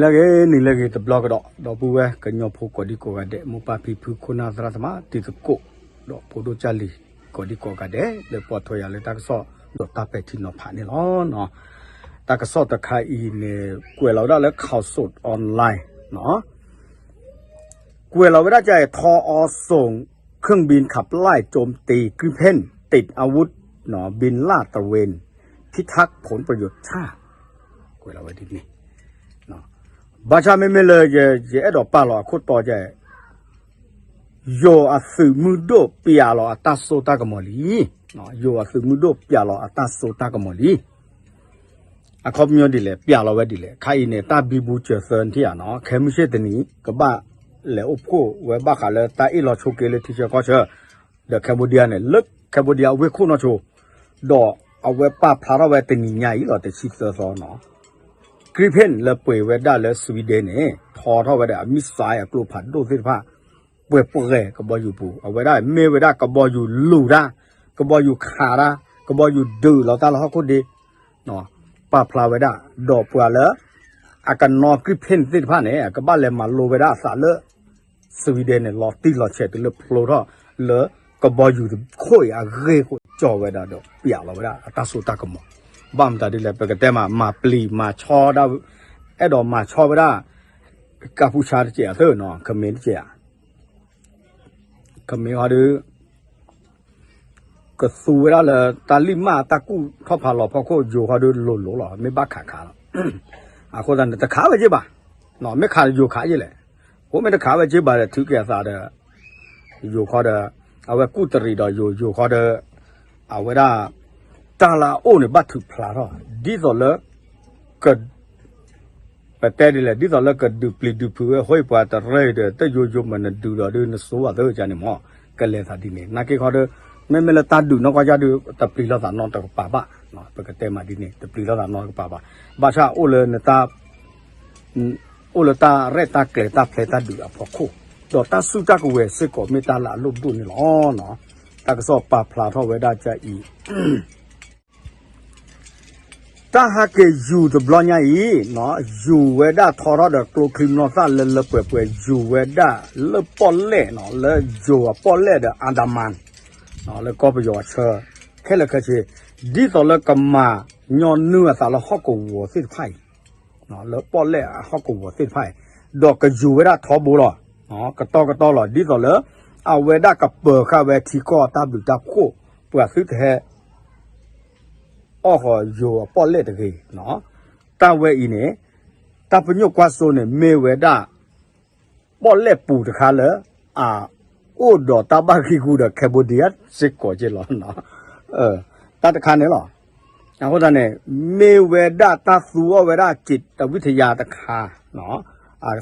လၢဂ့ၤ နံၤလၢဂ့ၤတဘျီကဒီး ဒီပုၢ်ဝဲၢ်ကညီဖိကိးဒံကိးဂၤဒဲး မိၢ်ပၢ်ဖံဖု ခိၣ်နၢ်သရၣ်သမါ တံၤသကိး ဒီးဖိဒိၣ်ကၢ်လံၤ ကိးဒံကိးဂၤဒဲး လၢပိာ်ထွဲယၤလၢတၢ်ကစီၣ် ဒီးတၢ်ပဲာ်ထံနီၤဖးန့ၣ်လီၤ. တၢ်ကစီၣ်တခါအံၤန့ၣ် ကွဲးလီၤဝဲဒၣ်လၢ ข่าวสดออนไลน์ နီၤ ကွဲးလီၤဝဲဒၣ်ကဲ ทออส่งเครื่องบินขับไล่โจมตีกริปเพน ติดอาวุธ บินลาดตระเวน พิทักษ์ผลประโยชน์ชาติ ကွဲးလီၤဝဲဒ်န့ၣ် ဘၣ်ဆၣ်မ့မ့ၢ်လၢ ယအဲၣ်ဒိးပာ်လီၤအခိၣ်တီကဲ ယိၤအသုးမုၢ်ဒိၣ်ပျးလီၤအတၢ်စိတၢ်ကမီၤလံ, ယိၤအသုးမုၢ်ဒိၣ်ပျးလီၤအတၢ်စိတၢ်ကမီၤလံ. အခီပညီဒ်လဲၣ် ပျးလီၤဝဲဒ်လဲၣ် ခါအံၤန့ၣ် တၢ်ဘံဘူစၢၤသၢနထံၣ်ဧါနီၤ ခဲမုၢ်ဆ့ၣ်တနံၤ ကဘၣ်လဲၤအိၣ်ဖှိၣ်ဝဲဘၣ်ဃးလၢတၢ်အ့ၣ်လီၤဆိးက့လၢထံဆၢကီၢ်ဆၢ ဒီး Cambodia န့ၣ် လၢ Cambodia အဝ့ၢ်ခိၣ်နီၢ်ဆိ ဒီးအဝဲပာ်ဖျါထီၣ်ဝဲတနံၤညါအံၤလီၤ တဆံသၢသီနီၤ Gripen လၢပှ့ၤဝဲဒၣ်လၢ Sweden န့ၣ် ထီထီၣ်ဝဲဒၣ်အ missile အကျိဖးဒိၣ်သ့ၣ်တဖၣ် ပှဲၤပှဲၤကဘီယူၤပူၤ အဝဲဒၣ်မ့ၢ်ဝဲဒၣ်ကဘီယူၤလူၤတၢ် ကဘီယူၤခးတၢ် ကဘီယူၤဒုးလီၤတၢ်လၢဟီၣ်ခိၣ်ဒ့ ပာ်ဖျါဝဲဒၣ် ဒီးပှၤလၢ အကနီ Gripen သ့ၣ်တဖၣ်န့ၣ် ကဘၣ်လဲၤမၤလိဝဲဒၣ်အသးလၢ Sweden န့ၣ် လီၤတံၢ်လီၤဆဲးတုၤလၢဖျိထီၣ်လၢ ကဘီယူၤခိၣ်အံၤအဂ့ၢ်ဃိ ကၠီဝဲဒၣ်ဒီးပျးလီၤဝဲဒၣ်အတၢ်စိတၢ်ကမီၤ ဘၣ်မတၤဒ်လဲၣ် ပကတဲမး မၤပျံၤမၤဆီဒၣ် အဲၣ်ဒိးမၤဆီဝဲဒၣ် ကၢ်ဖူဆါတကဲးအသၢနီၤ ခမ့ၢ်တကဲးဧါ ခမ့ၢ်ဟီဒုး ကသူဝဲဒၣ်လၢ တၢ်လံၣ်မၢ်တၢ်ကူၣ်ထီၣ်ဖးလီၤဖီခိၣ် ယိၤခီဒုးလိၤလိၤလီၤ မ့ၢ်ဘၣ်ခးခးလီၤ အဃိသတးန့ၣ် တခးဝဲက့ဘၣ် မ့ၢ်ခးယိၤခးယ့ၣ်လဲၣ် အိၣ်မ့ၢ်တခးဝဲက့ဘၣ်ဒီး ထုးက့ၤအသးဒီး ယိၤခီဒီး အဝဲကူၣ်တရံးဒီးယိၤ ယိၤခီဒီး အဝဲဒၣ် တၢ်လၢအအိၣ်န့ၣ် ဘၣ်ထုးဖျါထီၣ် ဒ်သိးလၢ က ပတဲဒ်လဲၣ် ဒ်သိးလၢကဒုးပျံၤဒုးဖုးဝဲ ဟီၣ်အံၤပှၤတရၢအံၤဒီး တယိယိမနဒုးဒီးဒုးနစိဝဲသၢကန့ၣ်မ့ၢ် ကလဲၤသးဒ်န့ၣ် နာ်က့ခီဒီး မ့မ့ၢ်လၢတၢ်ဒုးနီၢ်ကီၢ်ယါဒုး တပျံၤလိာ်သးနီတကပၤဘၣ် ပကတဲမးဒ်န့ၣ် တပျံၤလိာ်သးနီတကပၤဘၣ် ဘၣ်ဆၣ်အိၣ်လၢနတၢ် အိၣ်လၢတၢ်ရဲၣ်တၢ်ကျဲၤတၢ်ဖျဲးတၢ်ဒုးအဖီခိၣ် ဒီးတၢ်စုတၢ်ကဝဲၤစ့ၢ်ကီးမ့ၢ်တၢ်လၢအလိၣ်ဒိၣ်န့ၣ်လီၤ. တၢ်ကစီၣ်ပာ်ဖျါထီၣ်ဝဲဒၣ်ကအံၤ တၢ်ဟးက့ၤယူၤတဘျီညါအံၤ ယူၤဝဲဒၣ်ထီထီၣ်ဒီးကျိချံမျိာ်သၣ်လၢလၢပှဲၤပှဲၤ ယူၤဝဲဒၣ်လၢပီၣ်လဲၣ် လၢယိၤအပီၣ်လဲၣ်ဒီး Andaman လၢကီၢ်ပယီၤအဆၢ ခဲလၢာ်ခဲဆ့ ဒ်သိးလၢကမၤညီနုၢ်အသးလၢဟီၣ်ကဝီၤသ့ၣ်တဖၣ်အံၤ လၢပီၣ်လဲၣ်အဟီၣ်ကဝီၤသ့ၣ်တဖၣ်အံၤ ဒီးကယူၤဝဲဒၣ်ထီဘိလီၤ. ကတီၢ်ကတီၢ်လီၤ ဒ်သိးလၢ အဝဲဒၣ်ကပၢၤဃာ်ဝဲထံကီၢ်တၢ်ဘျုးတၢ်ဖှိၣ် ပှၤသုတဟဲ အီၣ်ဃီၤယိၤအပီၣ်လဲၣ်တဂ့ၤ. တၢ်ဝဲအံၤန့ၣ် တၢ်ပညိၣ်ကွၢ်စိန့ၣ် မ့ၢ်ဝဲဒၣ် ပီၣ်လဲၣ်ပူၤတခါလၢ အအိၣ်ဒီးတၢ်ဘၣ်ဂံၢ်ဂူာ်ဒီး Cambodia စ့ၢ်ကီးက့လီၤ. တၢ်တခါန့ၣ်လီၤ. အဃိသတးန့ၣ် မ့ၢ်ဝဲဒၣ်တၢ်သူအီၣ်ဝဲဒၣ် จิตวิทยา တခါ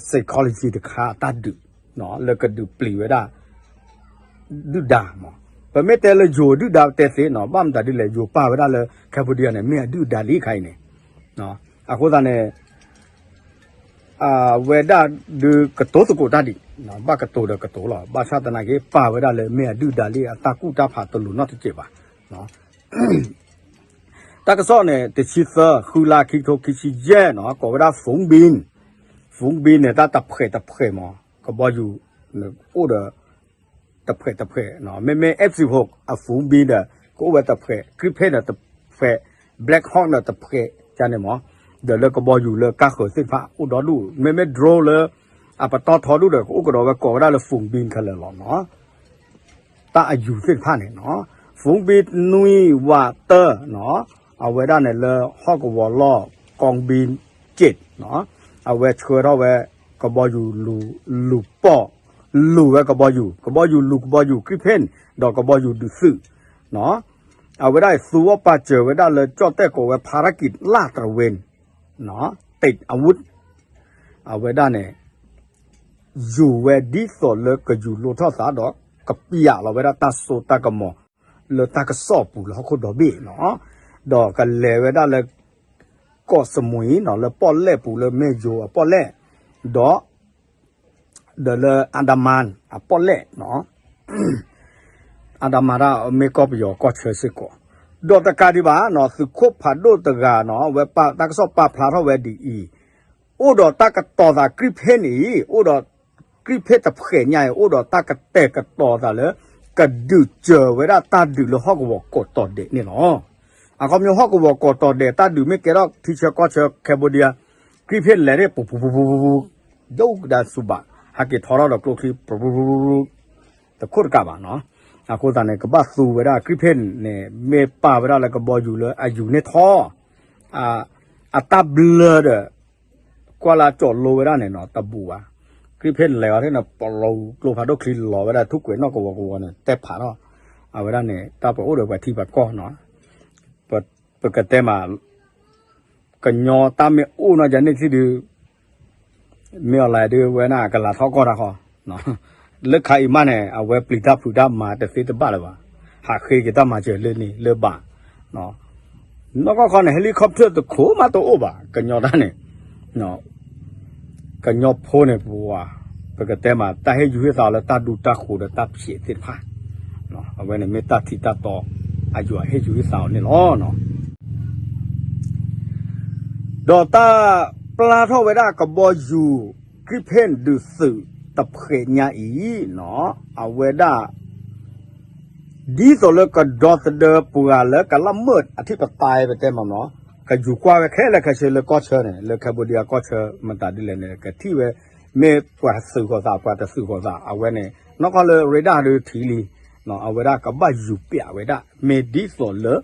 psychology တခါ တၢ်ဒုး လၢကဒုးပျံၤဝဲဒၣ် ဒုၣ်ဒါမး ပမ့ၢ်တဲလၢယိၤဒုၣ်ဒါပတဲသ့နီၤ ဘၣ်မတၤဒ်လဲၣ် ယိၤပာ်ဝဲဒၣ်လၢ Cambodia န့ၣ် မ့ၢ်အဒုၣ်ဒါလံခါအံၤန့ၣ် အဃိသတးန့ၣ် အဝဲဒၣ်ဒုးကတိၤသကိးတၢ်ဒံး ဘၣ်ကတိၤဒီးကတိၤလီၤ ဘၣ်ဆၣ်သနာ်က့ ပာ်ဝဲဒၣ်လၢမ့ၢ်အဒုၣ်ဒါလံ အတၢ်ကူၣ်တၢ်ဖးတလိၤနီတစဲးဘၣ်. တၢ်ကစီၣ်န့ၣ် တဆံသၢ ဃုလါ ခံကထိခံဆံယဲၢ်နီၤ ကိးဝဲဒၣ် ฝูงบิน ฝูงบิน န့ၣ် တၢ်တဖှဲးတဖှဲးမး ကဘီယူၤ အိၣ်ဒီး တဖှဲးတဖှဲး မ့မ့ၢ် F sixteen အ ฝูงบิน ဒီး ကအိၣ်ဝဲတဖှဲး Gripen ဒီးတဖှဲး Black Hawk ဒီးတဖှဲး ကန့ၣ်မး ဒီးလၢကဘီယူၤလၢကါဃၢၤသ့ၣ်တဖၣ် အိၣ်ဒီဒူၣ် မ့မ့ၢ် drone လၢ အပတီၢ်ထီဒူၣ်ဒီး ကအိၣ်ကဒီးဝဲကိးဝဲဒၣ်လၢ ฝูงบิน ခဲလၢာ်လီၤနီၤ တၢ်အယူၤသ့ၣ်တဖၣ်န့ၣ်နီၤ ฝูงบินနွံဝးတၢ အဝဲဒၣ်န့ၣ်လၢဟီၣ်ကဝီၤလီၢ် กองบินเจ็ด နီၤ အဝဲဆှၢထီၣ်ဝဲ ကဘီယူၤလူၤ လူၤပီၢ် လူၤဝဲကဘီယူၤ ကဘီယူၤလူၤ ကဘီယူၤ Gripen ဒီးကဘီယူၤဒုးသုး နီၤ အဝဲဒၣ်သူအီၣ်ပာ်စၢၤဝဲဒၣ်လၢ ကၠီၣ်တဲၣ်ကိးဝဲ ภารกิจลาดตระเวน နီၤ ติดอาวุธ အဝဲဒၣ်န့ၣ် ယူၤဝဲဒ်သိးလၢကယူၤလိာ်ထီၣ်သးဒီး ကပျးလီၤဝဲဒၣ်တၢ်စိတၢ်ကမီၤ လၢတၢ်ကစီၣ်ပူၤလၢဟီၣ်ခိၣ်ဒီဘ့ၣ်နီၤ ဒီးကလဲၤဝဲဒၣ်လၢ เกาะสมุย နီၤ လၢပီၣ်လဲၣ်ပူၤလၢမ့ၢ်ယိၤအပီၣ်လဲၣ် ဒီး ဒီးလၢ Andaman အပီၣ်လဲၣ်နီၤ Andaman ဒၣ်မ့ၢ်ကီၢ်ပယီၤကီၢ်ဆၢစ့ၢ်ကီး ဒီးတကးဒံးဘၣ်နီၤ သုးခိၣ်ဖးဒိၣ်တဂၤနီၤ အဝဲပာ်တၢ်ကစီၣ်ပာ်ဖျါထီၣ်ဝဲဒ်အံၤ အိၣ်ဒီးတၢ်ကတီၤသး ကြံဖ့ၣ်န့ၣ်အံၤ အိၣ်ဒီး ကြံဖ့ၣ်တဖှဲးညါအံၤ အိၣ်ဒီးတၢ်ကတဲာ်ကတီၤသးလၢ ကဒုးစၢၤဝဲဒၣ်တၢ်ဒုးလၢဟီၣ်ကဝီၤကိးတီၤဒဲးန့ၣ်လီၤ. အခီပညီဟီၣ်ကဝီၤကိးတီၤဒဲး တၢ်ဒုးမ့ၢ်ကဲထီၣ်ထံဆၢကီၢ်ဆၢ Cambodia ကြံဖ့ၣ်လဲၤန့ၣ် ပူၤပူၤပူၤပူၤပူၤ ယိၣ်ကဒါစူၤဘၣ် ဟဲက့ၤထီထီၣ်ဒီးကျိချံ ပူၤပူၤပူၤပူၤ တခိၣ်တကးဘၣ်နီၤ. အဃိသတးန့ၣ် ကဘၣ်သူဝဲဒၣ် ကြံဖ့ၣ်န့ၣ် မ့ၢ်ပာ်ဝဲဒၣ်လၢကဘီယူၤလၢအယူၤန့ၢ်ထီၣ် အတၢ်ဘျၢဒီး ကွၢ်လၢအကၠီလိဝဲဒၣ်န့ၣ်နီၤ တဘူးဘၣ်. ကြံဖ့ၣ်လဲၤအီၤန့ၣ် ပလီၤကျိဖးဒိၣ်ချံလီၤဝဲဒၣ် ထူၣ်ကွဲးနီၣ်ကဝီၤကဝီၤန့ၣ် တဲဖးထီၣ် အဝဲဒၣ်န့ၣ် တၢ်ပအိၣ်ဒီးပှၤထံပှၤကီၢ်နီၤ ပကတဲမး ကညီတၢ်မ့ၢ်အိၣ်နီၢ်ကန့ၣ်ထံၣ်ဒုး မ့ၢ်အီၤလဲၣ်ဒုး ဝဲန့ၣ်ကလၤထီၣ်ကီၢ်တၢ်ဃီ လၢခါအံၤမးန့ၣ် အဝဲပျံၤတၢ်ဖုးတၢ်မၤတသ့တဘၣ်လၢၤဘၣ်. ဟးဃ့က့ၤတၢ်မၤစၢၤလၢန့ၣ်လၢဘၣ် နီၢ်ကီၢ်ခီန့ၣ် helicopter တခိၣ်မးတအိၣ်ဘၣ် ကညီတၢ်န့ၣ် ကညီဖိန့ၣ်ပဝၤ ပကတဲမး တၢ်ဟ့ၣ်ယူၤဟ့ၣ်သးလၢတၢ်ဒူတၢ်ဃိၤဒီးတၢ်ဖျဲးသ့ၣ်တဖၣ် အဝဲန့ၣ်မ့ၢ်တၢ်ထံးတၢ်တီ အယွၤဟ့ၣ်ယူၤဟ့ၣ်သးအီၤန့ၣ်လီၤ. ဒီးတၢ်ပျၢ်ထီၣ်ဝဲဒၣ်ကဘီယူၤ ကြံဖ့ၣ်ဒုးသုးတဖှဲးညါအံၤ အဝဲဒၣ် ဒ်သိးလၢကဒီသဒၢပှၤလၢကလီၢ်မုၢ်အထံၣ်ပသး ပတဲမးနီၤ ကယူၤကွၢ်ဝဲခဲလၢာ်ခဲဆ့လၢကီၢ်ဆၢန့ၣ် လၢ Cambodia ကီၢ်ဆၢမတၤဒ်လဲၣ်န့ၣ် ကထံၣ်ဝဲ မ့ၢ်ပှၤသုးဃီၤသး ပှၤတသုးဃီၤသး အဝဲန့ၣ် နီၢ်ကီၢ်လၢ radar ဒုးထံၣ်လံ အဝဲဒၣ်ကဘၣ်ယူၤပျးဝဲဒၣ် မ့ၢ်ဒ်သိးလၢ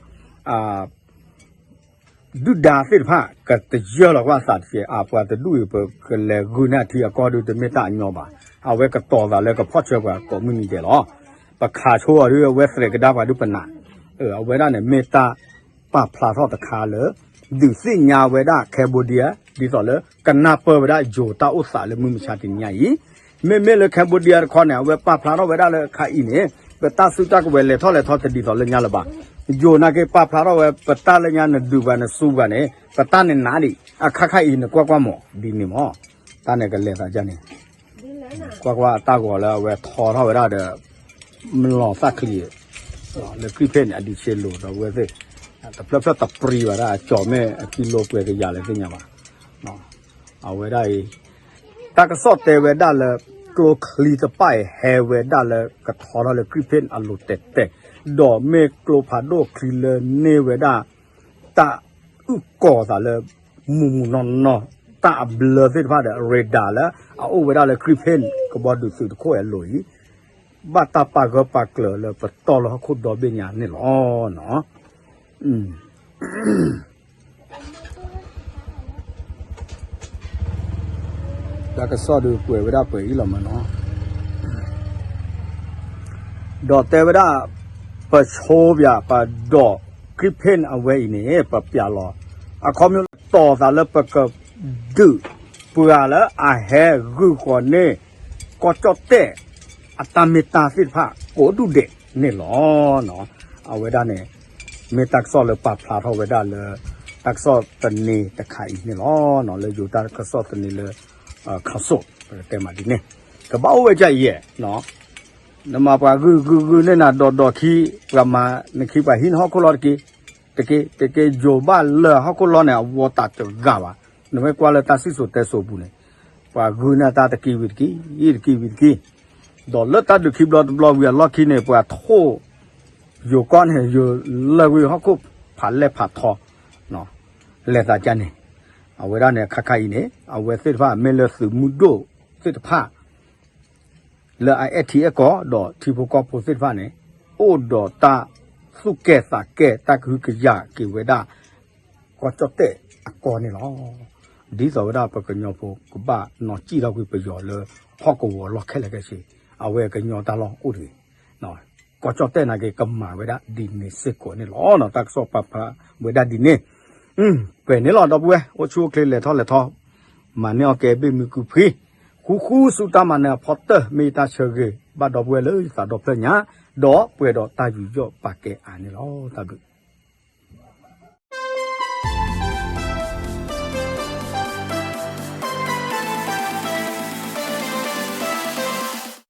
ဒုၣ်ဒါသ့ၣ်တဖၣ် ကတယၢၢ်လီၤကွၢ်သးတက့ၢ် အပှၤတဒူၣ်အံၤ ပကလဲၤဂုာ်န့ၢ်အထံအကီၢ်ဒုး တမ့ၢ်တၢ်အညီဘၣ်. အဝဲကတီၤသးလၢကဖီၣ်ဆၢပှၤကိးမုၢ်နံၤဒဲးလီၤ. ပခးဆိအီၤဒုး အဝဲသရဲးကဒါပှၤဒုးပနၢ် အဝဲဒၣ်န့ၣ် မ့ၢ်တၢ်ပာ်ဖျါထီၣ်တခါလၢ ဒုးသ့ၣ်ညါဝဲဒၣ် Cambodia ဒ်သိးလၢကနၢ်ပၢၢ်ဝဲဒၣ်ယိၤတၢ်အိၣ်သးလၢမုၢ်မဆါတနံၤညါအံၤ မ့မ့ၢ်လၢ Cambodia တခီန့ၣ် အဝဲပာ်ဖျါထီၣ်ဝဲဒၣ်လၢခါအံၤန့ၣ် ပတၢ်စုတၢ်ကဝဲၤလဲၤထီၣ်လဲၤထီတဒ်သိးလၢညါလၢၤဘၣ်. ယိၤနာ်က့ပာ်ဖျါထီၣ်ဝဲ ပတၢ်လၢညါနဒုးပှၤနစူပှၤန့ၣ် ပတၢ်န့ၣ်နးဒံး အခါခါအံၤနကွၢ်ကွၢ်မး ဒ်န့ၣ်မး တၢ်န့ၣ်ကလဲၤသးဒ်န့ၣ် ကွၢ်ကွၢ်အတၢ်ဂီၤလၢအဝဲထီထီၣ်ဝဲဒၣ်ဒီး မလီၤသၣ်ချံ လၢကြံဖ့ၣ်န့ၣ် အဒံးဆ့လိၤဒီးဝဲသ့ၣ် တဖျၢၣ်ဖျၢၣ်တပြံဘၣ်ဒၣ် အကၠီၤမ့ၢ်အကံလိပှဲၤကယၤလဲၣ်သ့ၣ်ညါဘၣ်. အဝဲဒၣ်အံၤ တၢ်ကစီၣ်တဲဝဲဒၣ်လၢ ကျိချံတဖၣ်အံၤ ဟဲဝဲဒၣ်လၢကထီထီၣ်လၢကြံဖ့ၣ်အလိၤတဲာ်တဲာ်, ဒီးမ့ၢ်ကျိဖးဒိၣ်ချံလၢန့ၢ်ဝဲဒၣ် တၢ်အုၣ်ကီၤသးလၢ မုၢ်မုၢ်နီၢ်နီၢ် တၢ်အဘျၢသ့ၣ်တဖၣ်ဒီး radar လၢအအိၣ်ဝဲဒၣ်လၢကြံဖ့ၣ်ကဘီဒုးသုးတခိၣ်အလိၤအံၤ ဘၣ်တၢ်ပာ်ဂၢၢ်ပာ်ကျၢၤလၢပတီၢ်လၢဟီၣ်ခိၣ်ဒီဘ့ၣ်ညါန့ၣ်လီၤ. တၢ်ကစီၣ်ဒုးကွဲးဝဲဒၣ်ပှဲၤအံၤလီၤမးနီၤ, ဒီးတဲဝဲဒၣ် ပဆိပၠးပဒီး ကြံဖ့ၣ်အဝဲအံၤန့ၣ် ပပၠးလီၤ အခီပညီလၢတီၤသးလၢပကဒုးပှၤလၢအဟဲဂုာ်ဃီၤန့ၢ် ကီၢ်ကၠီၣ်တဲၣ် အတၢ်မ့ၢ်တၢ်သ့ၣ်တဖၣ်ကိးဒူၣ်ဒဲးန့ၣ်လီၤ. အဝဲဒၣ်န့ၣ် မ့ၢ်တၢ်ကစီၣ်လၢပာ်ဖျါထီၣ်ဝဲဒၣ်လၢ တၢ်ကစီၣ်သန့တခါအံၤန့ၣ်လီၤ. လၢယိၤတၢ်ကစီၣ်သန့လၢ ခးစိၣ် ပကတဲမးဒ်န့ၣ် ကဘၣ်အိၣ်ဝဲဒ်အံၤ နမၤပှၤဂုာ်ဂုာ်ဂုာ်န့ၢ်နၤဒီးဒီးခံ ပှၤမၤနခံပှၤဟံးနဟီၣ်ခိၣ်လီၤတက့ၢ်, တက့ၢ် တက့ၢ် ယိၤဘၣ်လၢဟီၣ်ခိၣ်လီၤန့ၣ် အဝီတၢ်တဂၤဘၣ်. နမ့ၢ်ကွၢ်လၢတၢ်စံၣ်စိၤတဲစိၤပူၤန့ၣ် ပှၤဂုာ်န့ၢ်တၢ်တက့ၢ်ဝံၤတက့ၢ် တက့ၢ်ဝံၤတက့ၢ်, ဒီးလၢတၢ်ဒုးခံဘျီတဘျီဝံၤအလီၢ်ခံန့ၣ် ပှၤထိၣ် ယိၤကီၢ်န့ၣ် ယိၤလၢဝံၤဟီၣ်ခိၣ်ဖးလဲၢ်ဖးထီ လဲၤသးကါန့ၣ် အဝဲဒၣ်န့ၣ် ခါခါအံၤန့ၣ် အဝဲသ့ၣ်တဖၣ်မ့ၢ်လၢသုးမုၢ်ဒိၣ်သ့ၣ်တဖၣ် လၢအအဲၣ်ထံအဲၣ်ကီၢ်ဒီးထံဖိကီၢ်ဖိသ့ၣ်တဖၣ်န့ၣ် အိၣ်ဒီးတၢ်သူၣ်ကဲၣ်သးကဲၣ် တၢ်ကဟုကယာ်က့ၤဝဲဒၣ် ကီၢ်ကၠီၣ်တဲၣ်အကီၢ်န့ၣ်လီၤ. ဒ်သိးဝဲဒၣ်ပကညီဖိကဘၣ်နီၣ်စံၣ်ထီၣ်ကွံာ်ပယီၤလၢဟီၣ်ကဝီၤလီၢ်ခဲလၢာ်ခဲဆ့ အဝဲကညီတၢ်လီၢ်အိၣ်တဂ့ၤ ကီၢ်ကၠီၣ်တဲၣ်နာ်က့ကမၤဝဲဒၣ်ဒ်န့ၣ်စ့ၢ်ကီးန့ၣ်လီၤ. တၢ်ကစီၣ်ပာ်ဖျါဝဲဒၣ်ဒ်န့ၣ် ပှဲၤန့ၣ်လီၤ ဒီပုၢ်ဝဲၢ် အိၣ်ဆူၣ်အိၣ်ချ့လဲၤထီၣ်လဲၤထီ မၤန့ၢ်အီၣ်ကဲဘ့ၣ်မုၢ်ကုဖှံ ဃူဃူဆူတၢ်မၤနၢၤအဖီတၢၢ် မ့ၢ်ယတၢ်ဆၢဂ့ၤ ဘၣ်ဒီပုၢ်ဝဲၢ်လၢယသးဒီဖျၢၣ်ညါ ဒီးပှဲၤဒီးတၢ်ယူးယီၣ်ပာ်ကဲအါန့ၣ်လီၤ. တၢ်ဘျုး